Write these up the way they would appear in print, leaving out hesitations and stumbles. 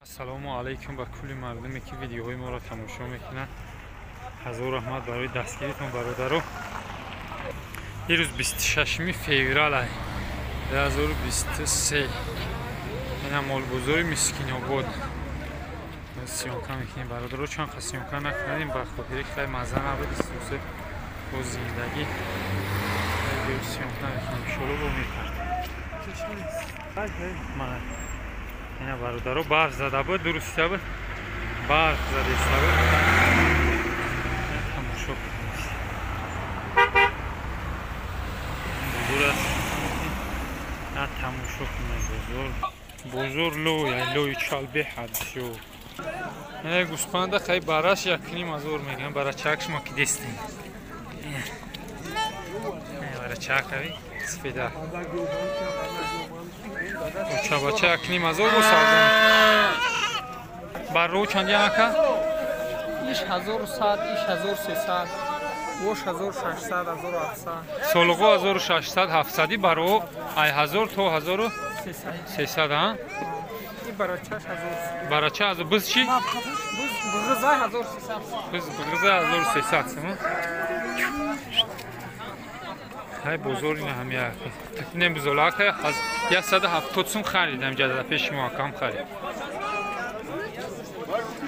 Ассалому алайкум ба кулли мардуме ки видеоҳои моро тамошо мекунанд. Ҳазор раҳмат барои дастгиритон, бародаро. Ирӯз 26 феврал 2023. Ина молбозори Мискинобод. Съёмка мекунем, бародаро. Чанд қа съёмка накунем, ба хотире ки хеле мазза набуд, истиросе бо зиндагӣ. Съёмка мекунем, иншоалло бо мепард. Ина бародаро, барф зада буд, дуруста буд, барф задеста буд. Тамошо кунед. Бозор аст. На тамошо кунед бозор. Бозор лой, лой чал беҳад бисёр. Ина гӯспанда хай бараш 1,5 ҳазор мегӯям, барачак шумо ки дестем. Барачак ави сфеда. Бача 1,5 ҳазор бо савдо. Барро чанд янака? Иш 1100, иш 1300, бош 1600, 1700. Солуғо 1600, 700, баро ай 1000 то 1300, а? И барачаш 1000. Барача 1000, биз чи? Биз бғиза 1300. Биз бғиза 1300 сум. Ҳай бозор ина ҳам як. Не бузолака аз 170 сум харидам, ҷада пеши мо акам харид.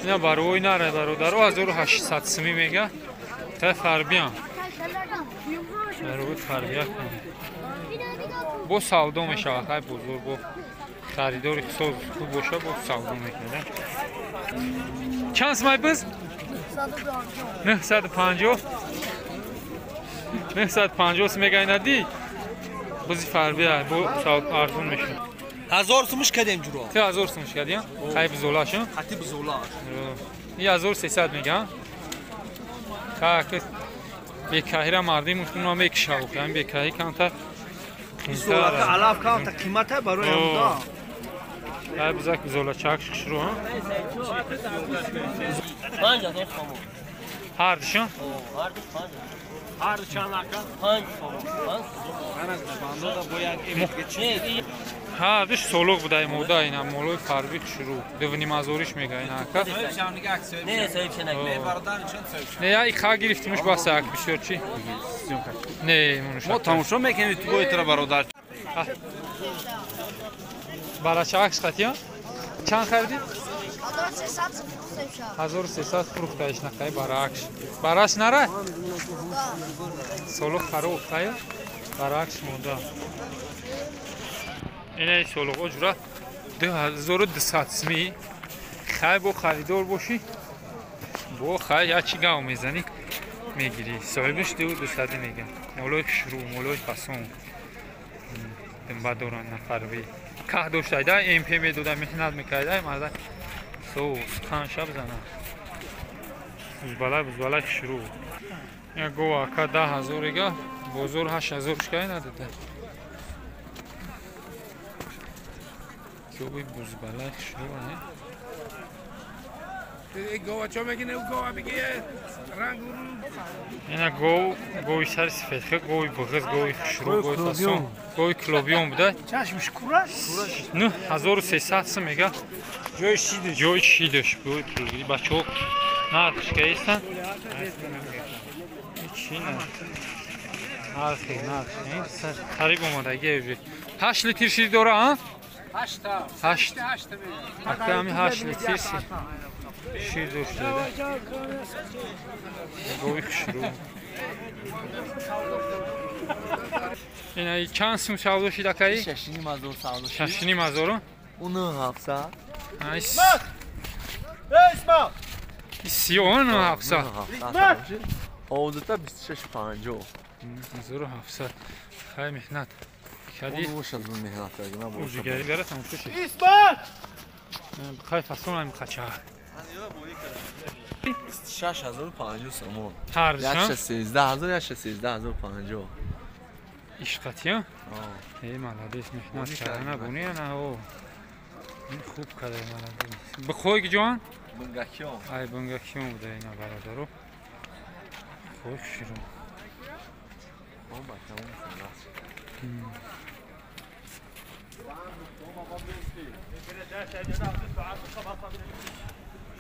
Ина барои нара бародаро 1800 суми мега. Та фарбиям. Барои фарбия кун. Бо савдо мешавад, ҳай бозор бо харидори ҳисоб хуб боша, бо савдо мекунад. Чанд сумай биз? 950. 950 мега инади. Бузи фарбия бо арзон мешавад. 1000 сумуш кадем ҷуро. Ти 1000 сумуш кадем? Хай бузолаш? Хати бузолаш. И 1300 мега. Ха бекаҳира мардим мушкуна мекишав, ҳам бекаҳи камтар. Бузолака алаф камтар қимата барои ҳамда. Ҳай бузак бузола чак шуру, ҳа? 5000 сомон. Ҳар душон? Ҳар ду 5. Ҳар чанд ака? 5 сомон. 5. Ҳар душ солуқ буда, мода ина молои фарбих шуру. 2,5 ҳазориш мега ина ака. Не, соҳиб шанак. Не, я иха гирифтимуш бас як бисёр чи? Не, мунуш. Мо тамошо мекунем ютубои тура, бародар. Барачаак шқатия? Чанд харидӣ? 1300 фурӯхтаиш нақай баракш. Бараш нара? Солуқ хароб хая? Баракш монда. Ина солуқо ҷура 2200 сми. Хай бо харидор бошӣ. Бо хай я чи гав мезанӣ мегирӣ. Соҳибаш 2200 мега. Молои хушрӯ, молои фасон. Думба доранд нафарви. Каҳ доштайда, МП медода, меҳнат мекарда, марда. Соус қан шаб зана. Бузбала, бузбала хушрӯ. Я гова ака 10 000 эга, бозор 8000 шкай надода. Гови бузбала хушрӯ, не? Гова чо мекине, гова бигие ранг. Ина гов, гови сари сифедхе, гови буғиз, гови хушрӯ, гови фасон, гови клобиён буда. Чашмш кураш? 9300 сум мега. Ҷои шидаш. Ҷои шидаш. Бачаҳо нархш каистан? Чи на? Нархи, нарх. Қариб омадагӣ уже. 8 литр шир дора, а? 8. 8. Ака ҳами 8 литр шир дошта. Гови хушрӯ. Ина чанд сум савдо шид акаи? 6,5 ҳазор савдо шид. 6,5 ҳазор? Уну 700. Ай. Сиён 700. Одата 26,50. 1700. Хай меҳнат. Кади? Бош аз меҳнат кардем. Ужигари бара тамошо шид. Хай фасон ҳами қача. 26050 сомон. Ҳар душон? 113 000, 113 050. Ишқатия? Эй, молодец, меҳнат карда буни ана о. Ин хуб карда, молодец. Бихой ҷон? Бунгакиён. Ай бунгакиён буда ина бародаро. Хой хушрӯ. О, бачамо.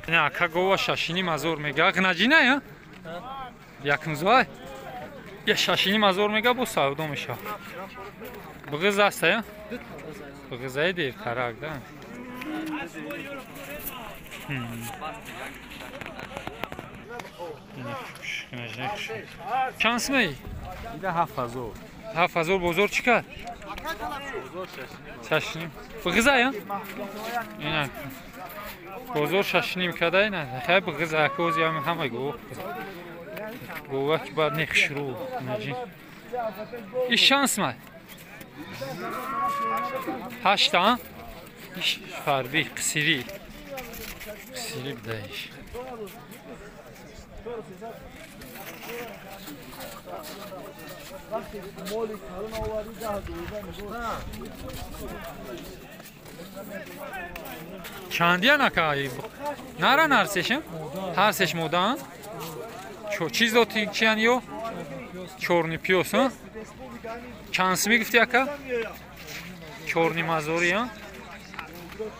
Не, ака гова 6,5 ҳазор мега. Ғнаҷина я? Якмзвай? Я 6,5 ҳазор мега, бо савдо меша. Бғиз аста я? Бғизаи дертарак, да? Чанд сумаи? Ида 7 ҳазор. 7 ҳазор бозор чӣ кард? 6,5. Бғиза я? Ина. Бозор 6,5 када ина. Хай бғиза акози ҳам ҳама гов. Гова ки баъд нехшру. Наҷи. Иш чанд сумай? Ҳашта? Иш фарби, қисири. Қисири бидаиш. Чандиян ака? Наран ҳарсешам? Ҳарсеш модаан? Чӣ зоти чиян ё? Чорни пёс, а? Чанд сумӣ гуфти ака? 4,5 ҳазори, а?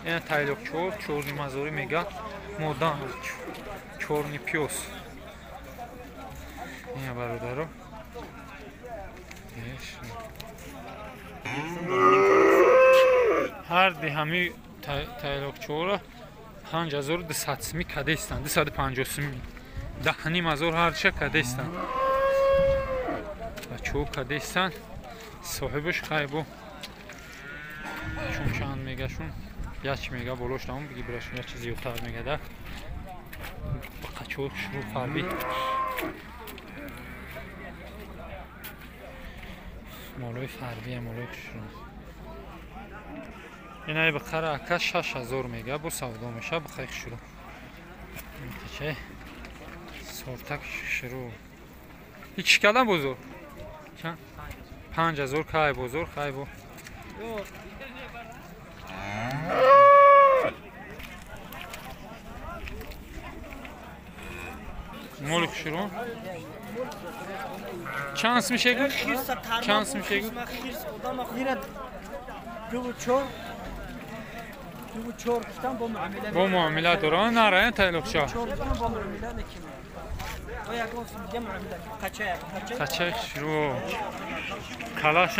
Ина тайлоқ чор, 4,5 ҳазори мега. Модаан. Чорни пёс. Ина бародаро. Ҳар ди ҳами тайлоқчора 5200 сумӣ кадестанд, 250 сумӣ, 10,5 ҳазор ҳарча кадестанд, бачаҳо кадестанд. Соҳибаш хайбо чун чанд мегашун, яч мега болош тамом биги бирашун, як чиз зиёдтар мегада. Бақачаҳои хушрӯ, фарби, молои фарбия, молои хушрӯ. Инаи бақара ака 6 ҳазор мега, бо савдо меша. Бақаи хушрӯ, ча сортак шурӯ. Ичи кадан бозор 5 ҳазор кай бозор хай бо. Моли хушрӯ чанд сум шегу? Чанд сум шегу? Бо муомила доран нараян тайлоқча. Қачай хушрӯ, калаш.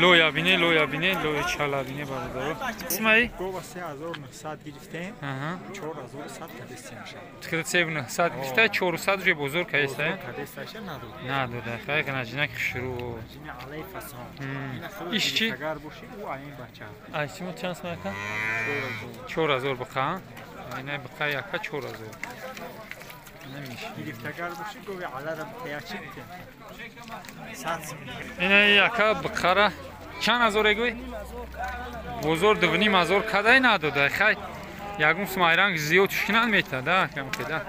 Лоя бине, лоя бине, лоя чала бине, бародаро. Исмаи? Гова 3900 гирифтем, 4100 кадестиаша. 3900 гирифта, 400 уже бозор каеста? Кадестиаша надод. Надода. Хай гнаҷинак хушрӯ. Ҷина алай фасон. Иш чи? Агар боши, ӯ аин бача. Ай чимо чанд сум ака? 4000 бақа. Ина бақа яка 4000. Намеши. Гирифтагар боши, гови алара битаячи битем. 100 сум. Ина яка бақара чанд ҳазор эгӯй? Бозор 2,5 ҳазор кадай надода. Хай ягон сум айранг зиёд шунан метада, камкеда.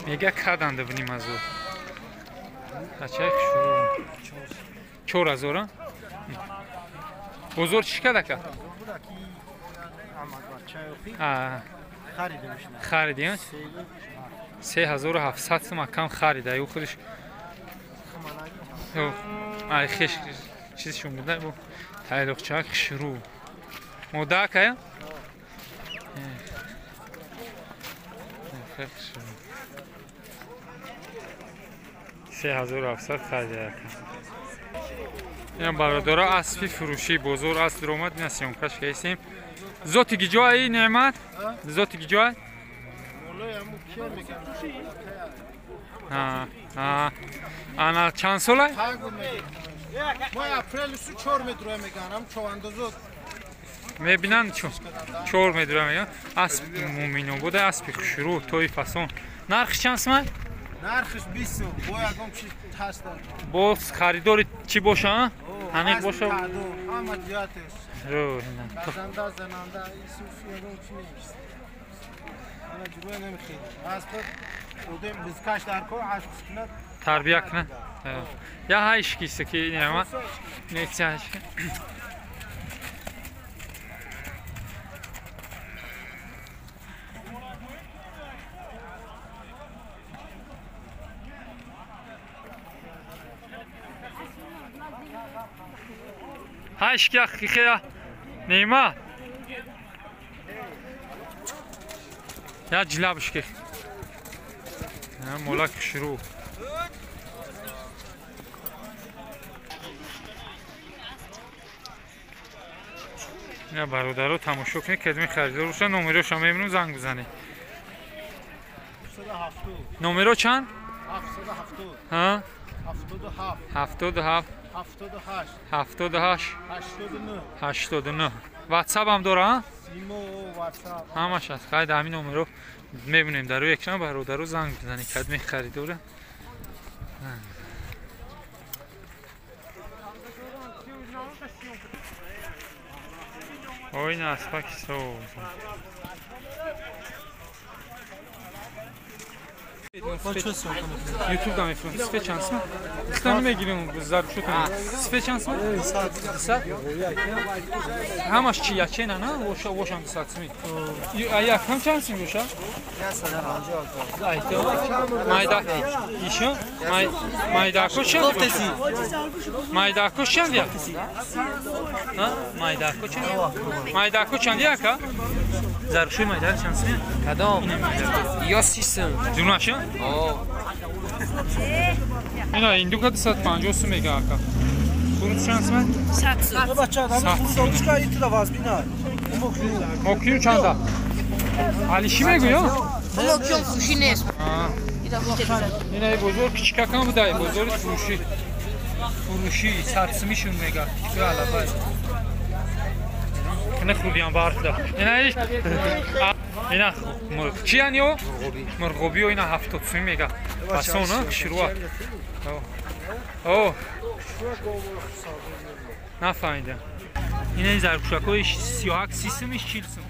Мега кадан 2,5 ҳазор. Ачай хушрӯ. 4000, а? Бозор чӣ кад ака? Хариди, 3700 сум акам харида. Ю худаш ай хеш чизшон буда бо тайлоқчаак хушрӯ. Мода акая? 3700 харида ака. Ина бародаро, аспи фурӯшӣ бозор асп даромад, ина съёмкаш кардем. Зоти гиҷои неъмат? Зоти гиҷои? Ана чанд сола? Моҳи апрели су чор метро меганам, човандозо. Мебинанд, чор метро меган. Асп муминобода, аспи хушрӯ, тои фасон. Нархи чанд сумай? Нархиш 20 сум, бо ягон чи ҳаст. Боз харидори чӣ боша? Ҳаниқ боша? Ҳама ҷиҳатеш. Газанда, зананда, исус ягон чи нест. Ана ҷугӯя намехелӣ. Асп одем бизкаш дар кор ашк кунад. Тарбия кунад. Я ҳайшкиса ки нема. Неча ҳайшки. Ҳайшки хихея нема. Я ҷилабш ки. Молак шурӯъ. Ина бародаро тамошо кунед, кадми харидор боша, номероша мебинем, занг бизанед. Номеро чанд? 770. Ҳа? 77. 77. 78. 78. 89. 89. WhatsApp ҳам дора, ҳа? Симо, WhatsApp. Ҳамаш аст. Хайд ҳамин номеро мебинем дар рӯи экран, бародаро занг бизанед, кадми харидора. Ой, на аспаки соз. Ютуб да мефурӯм. Сифе чанд сум? Сифе мегирем, зарбшотон. Сифе чанд сум? 200. Ҳамаш чи ячена, на? Оша, ошам 200 сум. А як ҳам чанд сум боша? 150. Айто. Майда. Ишо? Майдако чанд? Майдако чанд я? Ҳа? Майдако чанд? Майдако чанд я ака? Зарбшои майда чанд сум? Кадом? Ё 30 сум. Дунаша? О. Ина индука 250 сум мега ака. Хурус чанд сум? 100 сум. Бача, ҳамин хурус олушка итра вазбина. Мокюм чанда? Алиши мегӯё? Мокюм фурӯшӣ нест. Ина бозор кичикакам будай, бозори фурӯшӣ. Фурӯшӣ 100 сумишун мега. Кичика алабай. Кина хурдиям барфда. Ина иш ина мурғ. Чиян ё? Мурғобиё ина 70 сум мега. Пасона шуруа. О. Нафаҳмидам. Ина зарпӯшакҳои сиёҳак 30 сум, 40 сум.